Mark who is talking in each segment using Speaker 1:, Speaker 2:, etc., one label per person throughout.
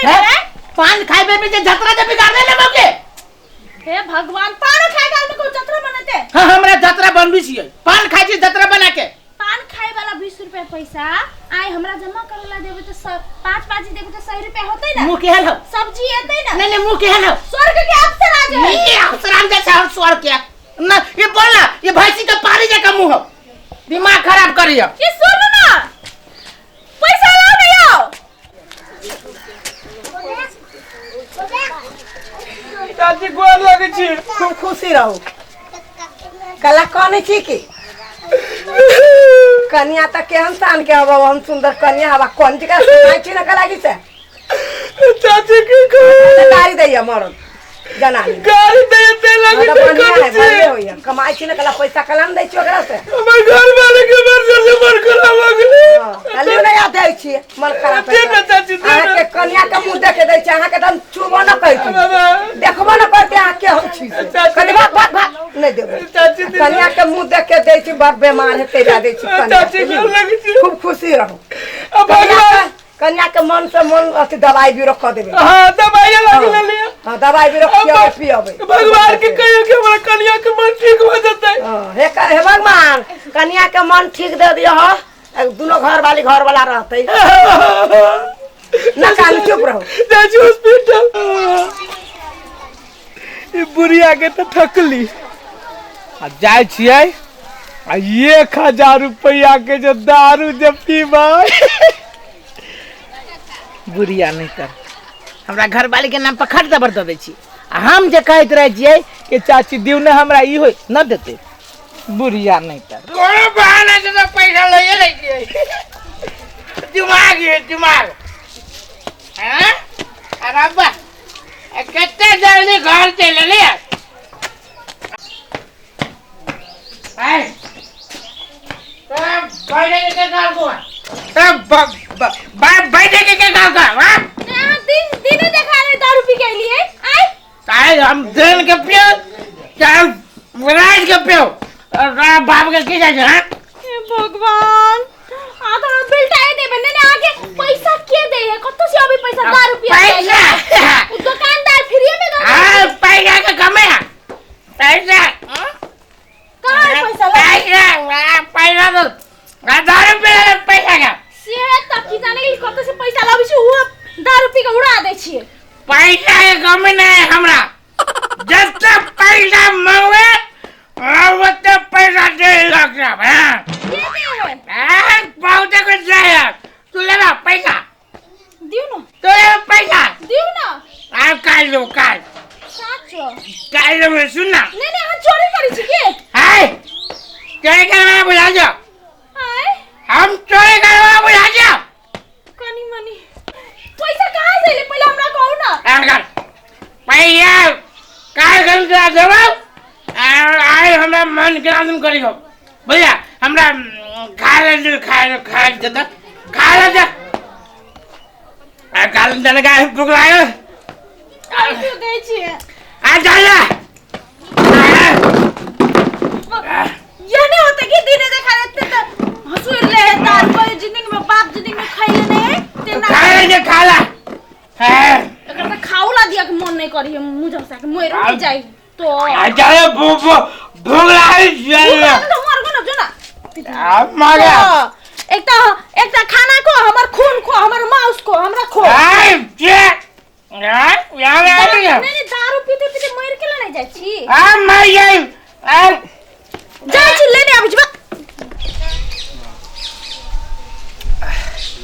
Speaker 1: हैं?
Speaker 2: रे
Speaker 1: पान खाए बेर में जे जतरा जे बिगाड़ ले बाबू।
Speaker 2: हे भगवान, पान खाए काल में कोई जतरा बनते?
Speaker 1: हाँ, हमरा जतरा बनबी छियै, पान खाइ छी जतरा बना के।
Speaker 2: पान खाए वाला 20 रुपया पैसा आइ हमरा जमा करेला देबे त पाँच पाँच देबे त 100 रुपया होतै ना?
Speaker 1: मुँह केहन हौ?
Speaker 2: सब्जी एतै ना?
Speaker 1: नहीं नहीं, मुँह केहन हौ?
Speaker 2: स्वर्ग के अफसर आ जाए।
Speaker 1: ये अफसर आ जाए हम स्वर्ग के ना। ये बोल ना, ये भैंसी का पानी जका मुँह हौ, दिमाग खराब करियो।
Speaker 2: ये सुन ना, पैसा लाओ ना यो।
Speaker 3: चाची गोर लगै छी।
Speaker 4: खूब खुशी रहू। कला कने छी की कनिया त केहन शान के हवा, हम सुंदर कनिया हवा कोन जी का सुनाई छी ना कलागी से।
Speaker 3: चाची की कहू?
Speaker 4: गाड़ी दैया मरद जनानी
Speaker 3: गाड़ी दैया ते लागी।
Speaker 4: हाँ, त
Speaker 3: ते
Speaker 4: बढ़िया
Speaker 3: करै
Speaker 4: है,
Speaker 3: छी।
Speaker 4: बढ़िया होइया। कमाई छी ना कला पैसा कला न दै छी ओकरा से।
Speaker 3: हमर घर वाले के मर से मन खराब हो गेलै।
Speaker 4: खाली नहीं याद दै छी मन खराब
Speaker 3: दे ना चाची, दे ना।
Speaker 4: अहाँके कनिया के मुँह देखे दै छी, अहाँके एकदम छुबो न करती,
Speaker 3: बाबा।
Speaker 4: देखबो न करती अहाँ के हम छी से।
Speaker 3: चाची।
Speaker 4: कहली भाग भाग भाग नहीं देबै।
Speaker 3: चाची, दे ना।
Speaker 4: कनिया के मुँह देख के दै छी, बड़ बेमार है तैला दै छी कनिया
Speaker 3: चाची,
Speaker 4: के।
Speaker 3: गोर लगै छी।
Speaker 4: खूब खुशी रहू।
Speaker 3: आ भगवान
Speaker 4: कनिया के मन से मन अथी दवाई भी रख देबै।
Speaker 3: हाँ, दवाई लागी लेलियै।
Speaker 4: हाँ, दवाई भी रख पियबै पियबै।
Speaker 3: भगवान के कहियो कि हमरा कनिया के मन ठीक हो जेतै।
Speaker 4: हाँ, हे भगवान, कनिया के मन ठीक दे दियो हो, दोनों घर वाली घर वाला रहते ना। कान चुप रहो।
Speaker 3: जाइ छी हॉस्पिटल। ई बुढ़िया के तऽ ठकली आ जाइ छियै आ 1000 रुपैआ के जे दारू जे पीबै।
Speaker 1: बुढ़िया नहीं तर हमरा घरवाली के नाम पर खट दबर दऽ दै छी आ हम जे कहैत रहै छियै कि चाची दिउ ने हमरा ई होइ न देतै बुढ़िया नहीं तर। कोनो बहाना से तऽ पैसा लइए लै छियै। दिमाग ये दिमाग हैं। अरे बा, कते जल्दी घर चलि एलियै। आय बैठे के गाल को बैठे के गाल का। हाँ?
Speaker 2: अहाँ दिन दिने देखा रहे दारू पी के एलियै आइ।
Speaker 1: चाहे हम दिन के पियो चाहे रात के पियो, और बाप के की जाइ छै? हाँ?
Speaker 2: हे भगवान, आ तो हम बिल टाइ देबे ने ने आके पैसा के दे है? कत्तो से अभी पैसा दारू पी?
Speaker 1: पैसा
Speaker 2: उ दुकानदार फ्री में दे।
Speaker 1: हाँ, पैसा के कमी है पैसा। हाँ?
Speaker 2: कहाँ है पैसा ला?
Speaker 1: पैसा हाँ, पैसा तो दारू पी ले पैसा का
Speaker 2: से तब की जाने के कत्तो से पैसा लाबै छी, उ दारू पी के उड़ा दै छियै।
Speaker 1: पैसा के कमी नहीं है हमरा, जब तक पैसा मांगे ओते पैसा दे लग जाब। हाँ।
Speaker 2: के दे है?
Speaker 1: हाँ, बहुत कुछ जाए। तू लेबा पैसा?
Speaker 2: दिउ न।
Speaker 1: तू लेबा पैसा?
Speaker 2: दिउ न।
Speaker 1: आ काल लेबो काल।
Speaker 2: साँचो?
Speaker 1: काल लेबो, सुन ना।
Speaker 2: नहीं नहीं, अहाँ चोरी करै छी के?
Speaker 1: हाय, चोरी करे वाला बुझा जाओ।
Speaker 2: आय
Speaker 1: हम चोरी करे वाला बुझा जाओ।
Speaker 2: कनी मनी पैसा कहाँ से एलै पहिले हमरा कहू न।
Speaker 1: अंकल, पैसा काल कन के देबो। आइ हमरा मन के आनंद करियो भैया, हमरा खा ले दे, खा ले खा ले दे खा ले दे आ काल दे का भूख लागल।
Speaker 2: क्यों दै छियै?
Speaker 1: आ जा जा।
Speaker 2: ये नहीं होते कि दिने देखा रहते त हंसुर ले है तार कोई जिंदगी में बाप जिंदगी में खैले नहीं है तेना।
Speaker 1: खा ले दे खा ले। हाँ।
Speaker 2: एकर त खाउला दिया के मन नहीं करी, मुंह झमसा के मोर उठ जाई तो।
Speaker 1: आ जा ले, भूख भूख लागल जा।
Speaker 2: भूख लागल त मर गो न जो न।
Speaker 1: आ मारे
Speaker 2: एकटा एकटा खाना को हमर खून को हमर मांस को हमरा खो।
Speaker 1: आय जे आ यहाँ आ
Speaker 2: नहीं नहीं, दारू पीते पीते मर के नहीं जाइ छी।
Speaker 1: आ मर जाई आ
Speaker 2: जाइ छी लेने आबै छी बा।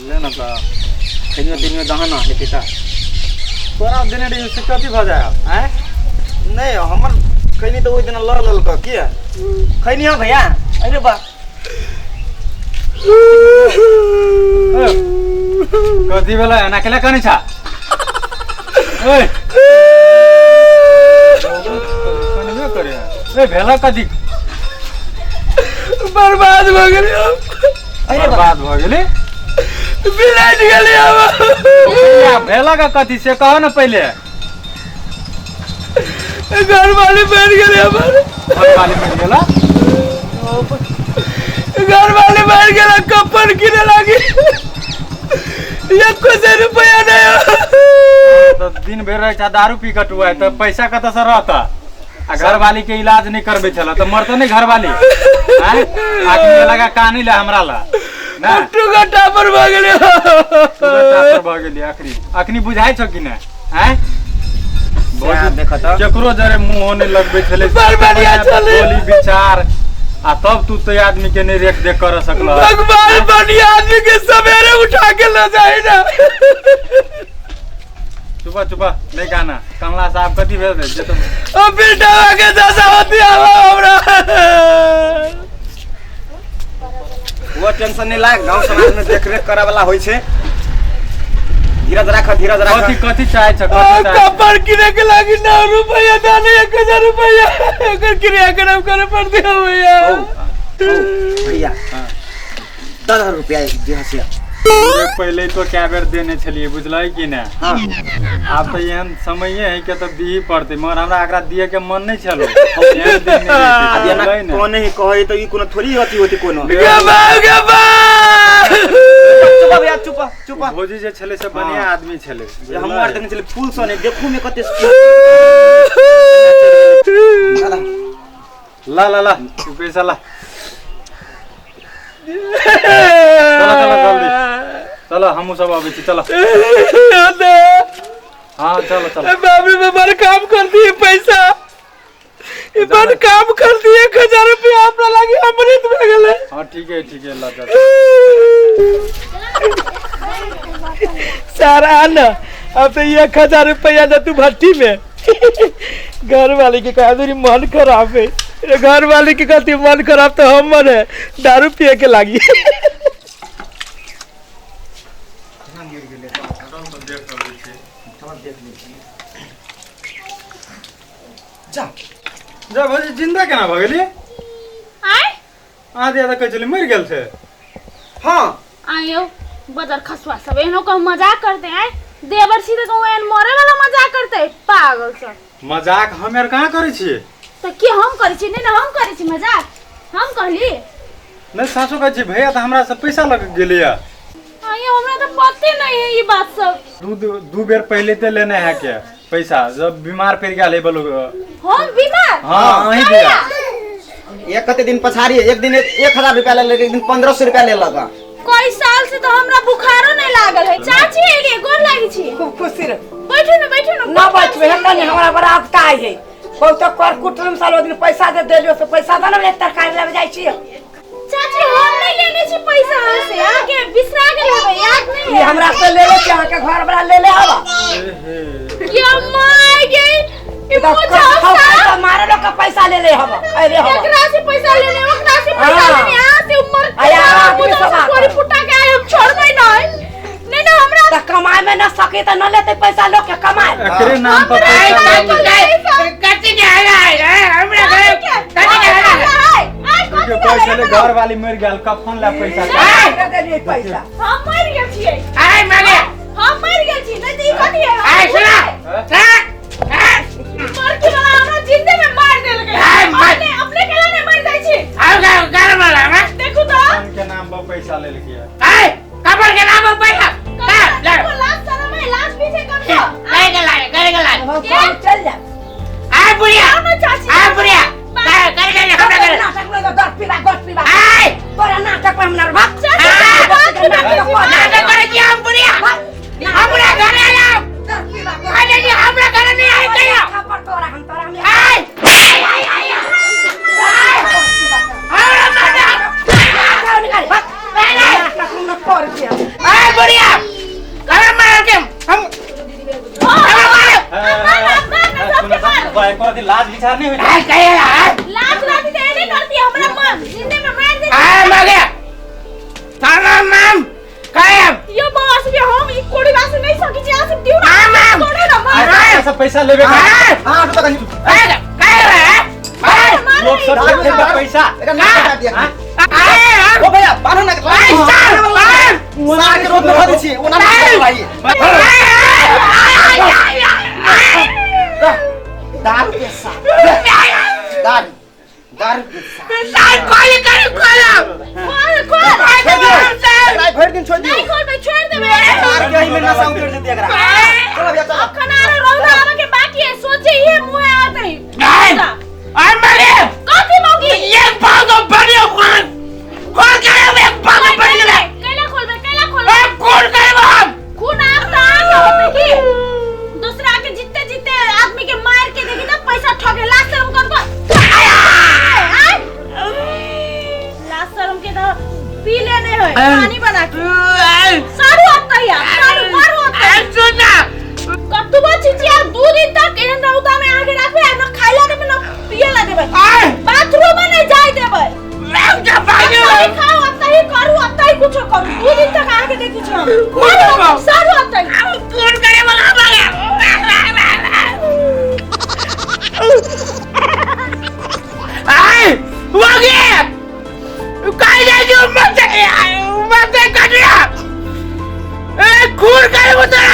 Speaker 5: ले ना तऽ खैनियो तीनियो दहन हेतै तऽ
Speaker 6: तोरा देने रहियो से कथी भऽ जाय आँय?
Speaker 5: नहि, हमर खैनी तऽ ओहि दिना लऽ लेलक किया
Speaker 4: खैनी हो भैया? अरे बा,
Speaker 6: कथी भेलै? एना केला कनै छा? ओए, कनबे करे ए, भेला कथी?
Speaker 3: बर्बाद भऽ गेलियै हम।
Speaker 6: बर्बाद भऽ गेली?
Speaker 3: बिलट गेलियै हम।
Speaker 6: भैया, भेला का कथी से कहो ना पहिले।
Speaker 3: घरवाली मरि गेलै हमर।
Speaker 6: घरवाली मरि गेला?
Speaker 3: घरवाली मरि गेला, कफन किने लागी एको सौ रुपया नहीं।
Speaker 6: दिन भरि रहै छै दारू पी कऽ टुआइ तऽ पैसा कतऽ से रहता आ घरवाली के इलाज नहीं करबे छला तऽ मरतै नहीं घरवाली आँय आदमी लगा कानी ले हमरा ला ना
Speaker 3: टुका टापर भऽ गेलै
Speaker 6: टापर भऽ गेली अखनी अखनी बुझाइ छौ कि नहि आँय
Speaker 5: सएह देखऽ तऽ
Speaker 6: केकरो जरे मुँहो नहि लगबै छलै
Speaker 3: बड़ बढ़िया छलै।
Speaker 6: बोली विचार आ तब तू तो आदमी के नहीं रेख देख कर सकल
Speaker 3: भगवान बढ़िया आदमी के सवेरे उठा के ले जाए ना।
Speaker 6: चुपा चुपा नहीं गाना कमला साहब कथी भेल जे तो
Speaker 3: अब बेटा के दशा होती आवा हमरा।
Speaker 5: वो टेंशन नहीं लाग, गांव समाज में देख रेख करे वाला होई छै। धीरज राख, धीरज राख।
Speaker 6: कथी कथी चाहे छ, कथी चाहे?
Speaker 3: कपड़ किने के लागी 9 रुपया दाने 1000 रुपया एकर क्रियाक्रम करे पड़ते हो भैया।
Speaker 5: भैया 10,000 रुपया दिह से।
Speaker 6: पहले तो क्या बेर देने छलिए बुझलै कि ना?
Speaker 5: हां
Speaker 6: आब तो एहन समय है कि तब दिही पड़ते, मगर हमरा एकरा दिए के मन नहीं छलो। एहन दिन नहीं
Speaker 5: अब एना
Speaker 6: बुझलै ने?
Speaker 5: कोने ही कहै त ई कोनो थोड़ी अथी होती कोनो।
Speaker 3: गे बाप गे बाप।
Speaker 5: चुप भैया चुप चुप।
Speaker 6: भौजी जे छलै से बढ़िया आदमी छलै।
Speaker 5: हम आर देखने छलै फूल सने देखू में कते
Speaker 6: ला ला ला पैसा ला। चलो चलो जल्दी चलो हमहूँ सब अबै छी चलो। हाँ चलो चलो।
Speaker 3: बाप रे बड़ काम कर दिए पैसा, ई बड़ काम कर दिए 1000 रुपया हमरा लागी अमृत भए गेलै।
Speaker 6: हाँ ठीक है ठीक है ला चल।
Speaker 3: सारा न अब तो 1000 रुपया दे तू भट्टी में। घर वाले के कहा मेरी मन खराब है, घर वाले के कहती मन खराब तो हम मन है दारू पिए के लागी।
Speaker 5: जा
Speaker 6: जा भौजी जिंदा केना भऽ गेली?
Speaker 2: आय
Speaker 6: अहाँ दिया तऽ कहै छली मरि गेल छै।
Speaker 5: हां
Speaker 2: आयो बदर खसुआ सब एहनो कहूँ मजाक करते आय देवर छी तऽ कहूँ एहन मरे वाला मजाक करते पागल सब।
Speaker 6: मजाक हम यार कहाँ करै छियै?
Speaker 2: तऽ की हम करै छी? नहीं ना हम करै छी मजाक, हम कहली
Speaker 6: नहीं सासू कहै छी भैया तऽ हमरा से पैसा लग गेलैया।
Speaker 2: आयो हमरा तऽ पते नहीं है ई बात सब।
Speaker 6: दू बेर पहले ते लेने है के पैसा जब बीमार पड़ गेल है बोलो।
Speaker 2: हम बीमार?
Speaker 6: हां अहीं दिया।
Speaker 5: एक कते दिन पछाड़ी एक दिन 1000 रुपया ले एक दिन 1500 रुपया ले लगा।
Speaker 2: कई साल से तो हमरा बुखारो नहीं लागल है। चाची एलिए गोर लागी छी।
Speaker 4: खूब खुशी रह।
Speaker 2: बैठू ना बैठू ना।
Speaker 4: ना बैठबे हम नहीं, हमरा बड़ा अगता है बहुत कर कुटुम साल दिन पैसा दे देलियो से पैसा दे ना तरकारी लाबे जाय छी।
Speaker 2: चाची हम नहीं लेने छी पैसा अहाँ से, अहाँ के बिसरा गेल होबै याद नहीं है।
Speaker 4: ई हमरा से ले ले के अहाँ के घर वाला ले ले आवा।
Speaker 2: के my गे ई
Speaker 4: पैसा मारे लोग का पैसा ले ले हवा अरे हवा
Speaker 2: एकरा से पैसा ले ले ओकरा से पैसा ले ले अहाँ से उमर
Speaker 4: आया आदमी सब
Speaker 2: कोरी फुटा के आए हम छोड़बै नहीं। नहीं ना हमरा
Speaker 4: त कमाए में न सके त न लेते पैसा लोग के कमाए
Speaker 6: एकरे नाम पर पैसा
Speaker 1: कथी के आया हमरा घर कथी के आया?
Speaker 6: के पैसा ले घर वाली मर गेल कफन ला पैसा
Speaker 4: दे देलिए पैसा।
Speaker 2: हम मर गेल छियै।
Speaker 1: आय मागे
Speaker 2: हम मर गेल छी नहीं त ई कथी है?
Speaker 1: आय सुना
Speaker 2: मर के वाला हमरा जिंदे में मार देल गेल। अपने अपने केला नहीं मर जाय छी।
Speaker 1: आउ घर वाला में
Speaker 2: देखू त
Speaker 6: के नाम पर पैसा ले लिया।
Speaker 1: आय कबर के नाम पर पैसा ला
Speaker 2: लाज शरम है लाज पीछे कर दो।
Speaker 1: करे के लाए करे के लाए
Speaker 4: चल जा।
Speaker 1: आय बुढ़िया
Speaker 2: चाची
Speaker 1: आय बुढ़िया कर के हमरा कर
Speaker 4: नाटक में गप पीबा गप पीबा।
Speaker 1: आय
Speaker 4: तोरा नाटक पर हमरा भाग
Speaker 1: नाटक करे छी हम बुढ़िया हमरा घर आया अरे जी हमरा घर नहीं आए कहियो
Speaker 4: थप्पड़ तोरा हम तोरा हम
Speaker 1: आय आय आय हमरा मार
Speaker 4: निकाल भाग नाटक हम न कर दिया।
Speaker 1: आय बुढ़िया घर मार के हम
Speaker 6: लाज विचार नहीं होई।
Speaker 1: आय कहियो
Speaker 2: लाज लाज ते नहीं करती हमरा मन जिंदे में मार दे।
Speaker 1: आय मगे ताना नाम कायम
Speaker 2: यो बस भी हम ई कोड़ी बास नहीं सकी छी आसिफ दिउ ना छोड़ो ना मार
Speaker 6: पैसा पैसा लेबे का।
Speaker 5: हां तो कनी
Speaker 1: काय काय
Speaker 6: लोग सब लेबे पैसा
Speaker 5: एकरा नाम बता दिया।
Speaker 1: आय
Speaker 5: ओ भैया बान्हो ना सार के रोड में धऽ दै छी ओना भाई दारू के साथ दारू दारू के साथ
Speaker 1: सार कोई कर कोला
Speaker 2: खोल खोल
Speaker 5: भरि दिन छोड़ दियो
Speaker 2: नहीं खोलबै छोड़ देबै
Speaker 5: सार के एहि में नशा उतर जेतै एकरा। चलो भैया चलो
Speaker 2: अखन आरो जे ये मुंह आते
Speaker 1: आय आय मारे
Speaker 2: कथी मौगी
Speaker 1: एक पाव तो बढ़िया कौन कौन करे एक पाव तो बढ़िया
Speaker 2: कैला खोलबे कैला खोलबे
Speaker 1: ए कौन करे हम
Speaker 2: खून आग त आग होते की दूसरा के जीते जीते आदमी के मार के देखी त पैसा ठगे लाज शर्म कर को आय लाज शर्म के तो पी लेने होय पानी बना के सारू आता ही सारू मारू आता
Speaker 1: सुन ना
Speaker 2: कतबो चिचिया दू दिन तक एहन रौदा में आगे राखबे आ न खाइला देबे न पिएला देबे बाथरूम में नहीं जाय देबे
Speaker 1: लग जा भागी
Speaker 2: अत्ता ही खाओ अत्ता ही करू अत्ता ही कुछो करू दू दिन तक आगे देखी छो हम सारू अत्ता ही
Speaker 1: फोन करे वाला भागा आय वागे काय जाय जो मत मत कटिया ए खून करे वो तेरा